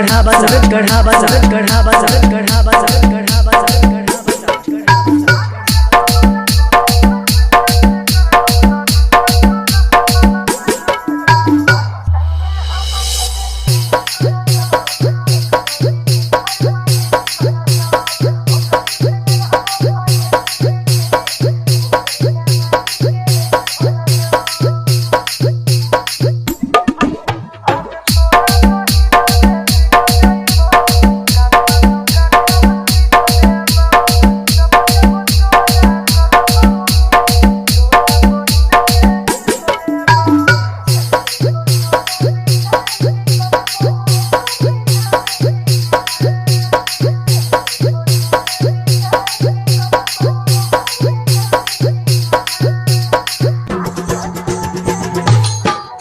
गढ़ा बाजार, गढ़ा बाजार, गढ़ा बाजार, गढ़ा बाजार, गढ़ा बाजार, गढ़ा बाजार, गढ़ा बाजार।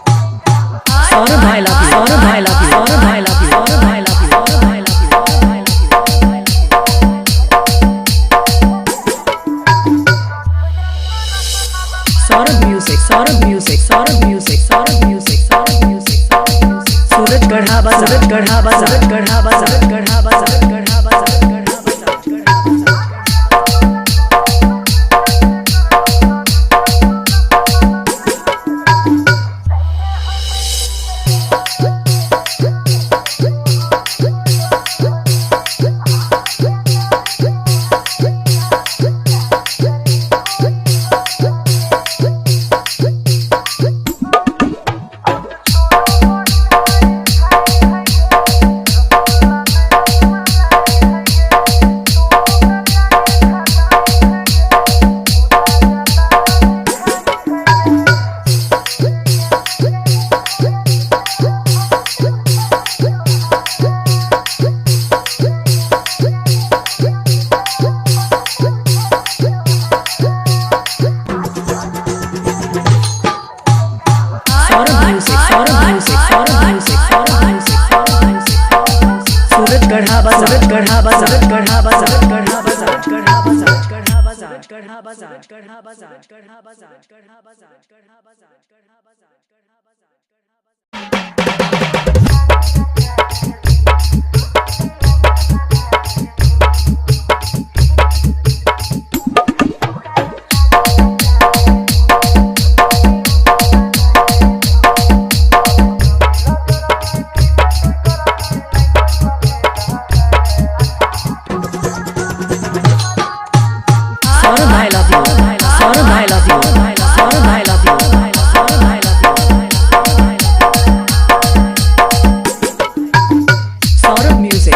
सौरभ भाई love you, Saurabh भाई लव you, Saurabh भाई लव you, Saurabh भाई लव you, Saurabh भाई लव you, Saurabh भाई लव you, Saurabh भाई love you. Saurabh music, Saurabh music, Saurabh music, Saurabh music, Saurabh music, Saurabh music. सूरज गढ़ा बाजार, गढ़ा बाजार, गढ़ा बाजार, गढ़ा बाजार, गढ़ा बाजार, गढ़ा बाजार, गढ़ा बाजार। Saurabh music, Saurabh music, Saurabh music, Saurabh music, Saurabh music, Saurabh music. सूरज गढ़ा बाजार, गढ़ा बाजार, गढ़ा बाजार, गढ़ा बाजार, गढ़ा बाजार, गढ़ा बाजार, गढ़ा बाजार, गढ़ा बाजार, गढ़ा बाजार, गढ़ा बाजार, गढ़ा बाजार, गढ़ा बाजार, गढ़ा बाजार। सौरभ भाई लव you, Saurabh भाई लव you, Saurabh भाई लव you, Saurabh भाई love you, Saurabh music,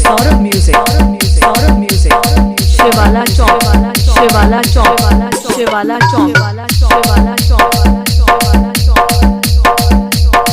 Saurabh music, Saurabh music. Shivala Chowk, Shivala Chowk, Shivala Chowk, Shivala Chowk, Shivala Chowk.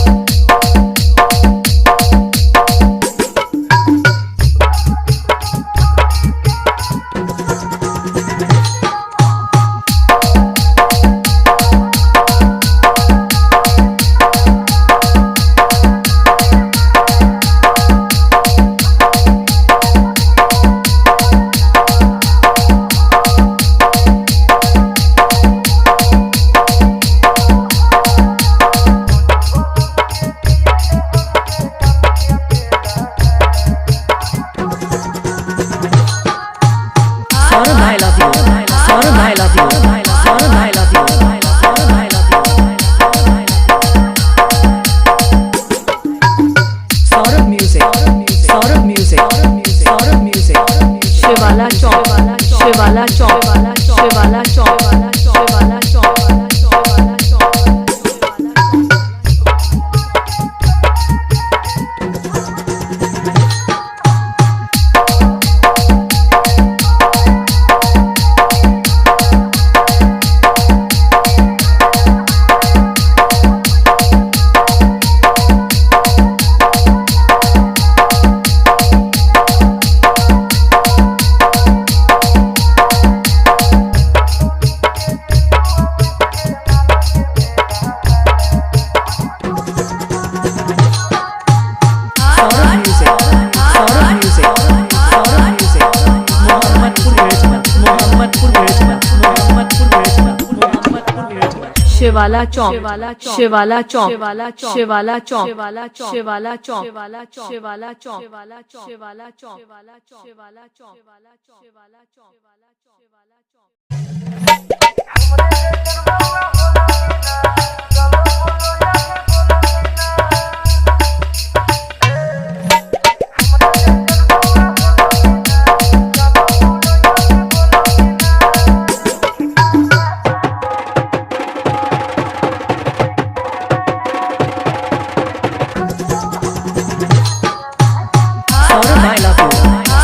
Saurabh भाई लव you, Saurabh भाई लव you, Saurabh भाई लव you, Saurabh भाई love you, Saurabh music, Saurabh music, Saurabh music. Shivala Chowk, Shivala Chowk, Shivala Chowk, Shivala Chowk, Shivala Chowk. Shivala Chowk, Shivala Chowk, Shivala Chowk, Shivala Chowk, Shivala Chowk, Shivala Chowk, Shivala Chowk, Shivala Chowk, Shivala Chowk, Shivala Chowk, Shivala Chowk, Shivala Chowk. Saurabh I love you.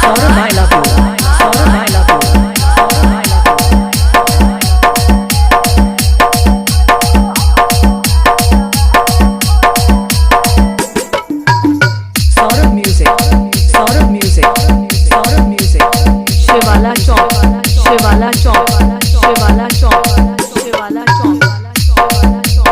Saurabh I love you. Saurabh I love you. Saurabh I love you. Saurabh music. Saurabh music. Saurabh music. Shivala Chowk, Shivala Chowk, Shivala Chowk, Shivala Chowk, Shivala Chowk.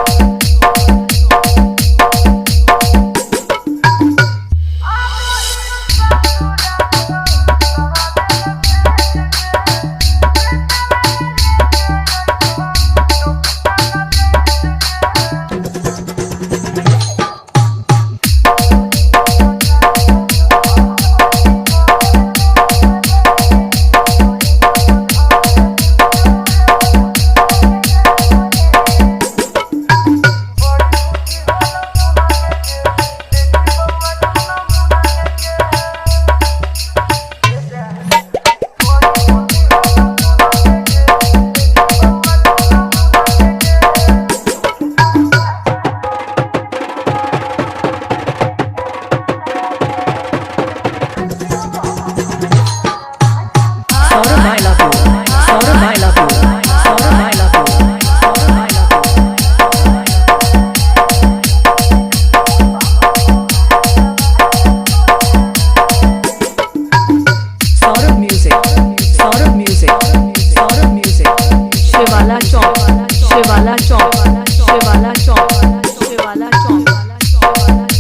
Saurabh I love you. Saurabh I love you. Saurabh I love you. Saurabh I love you. Saurabh music. Saurabh music. Saurabh music. Shivala Chowk, Shivala Chowk, Shivala Chowk, Shivala Chowk, Shivala Chowk.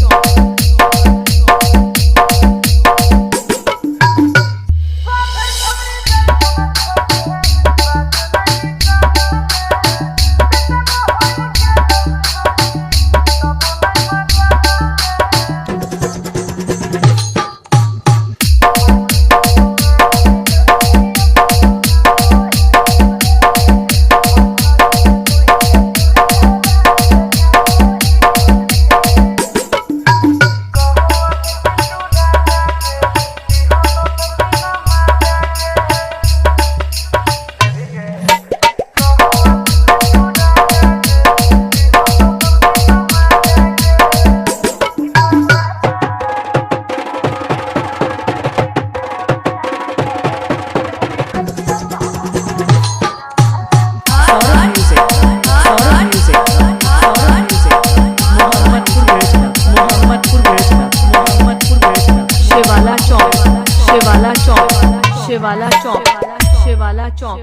Saurabh music. Saurabh music. Saurabh music. Mohammadpur Mirchna. Mohammadpur Mirchna. Mohammadpur Mirchna. Shivala Chowk, Shivala Chowk, Shivala Chowk, Shivala Chowk,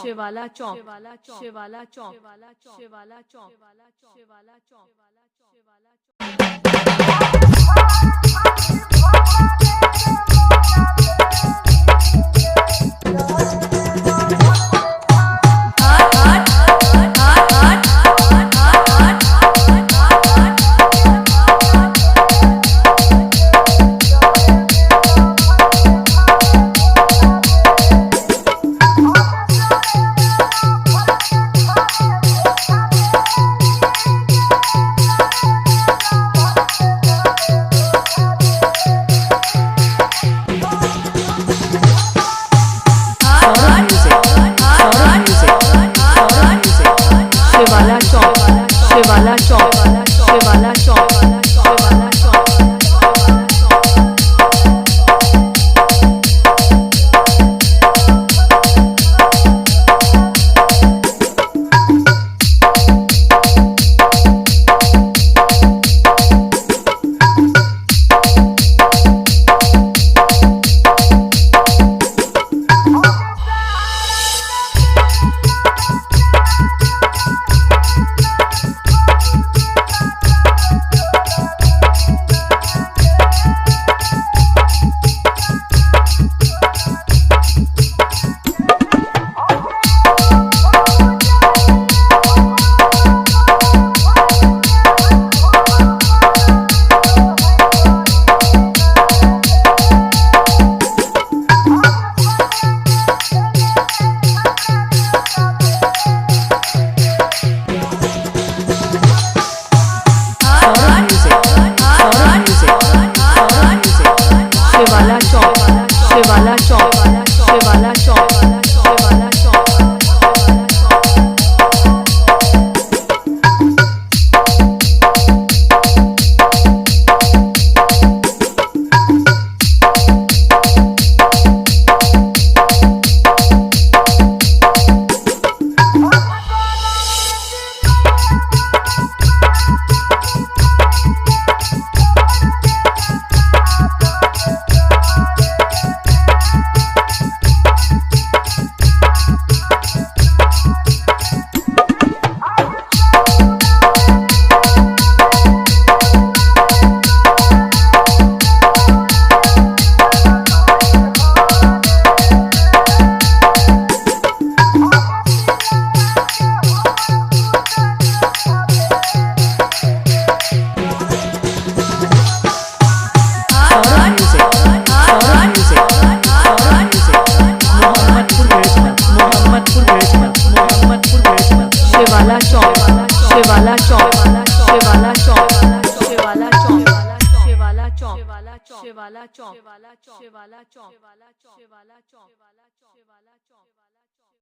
Shivala Chowk, Shivala Chowk, Shivala Chowk, Shivala Chowk, Shivala Chowk. Chowk, Shivala Chowk, Shivala Chowk, Shivala Chowk, Shivala Chowk, Shivala Chowk, Shivala Chowk, Shivala Chowk.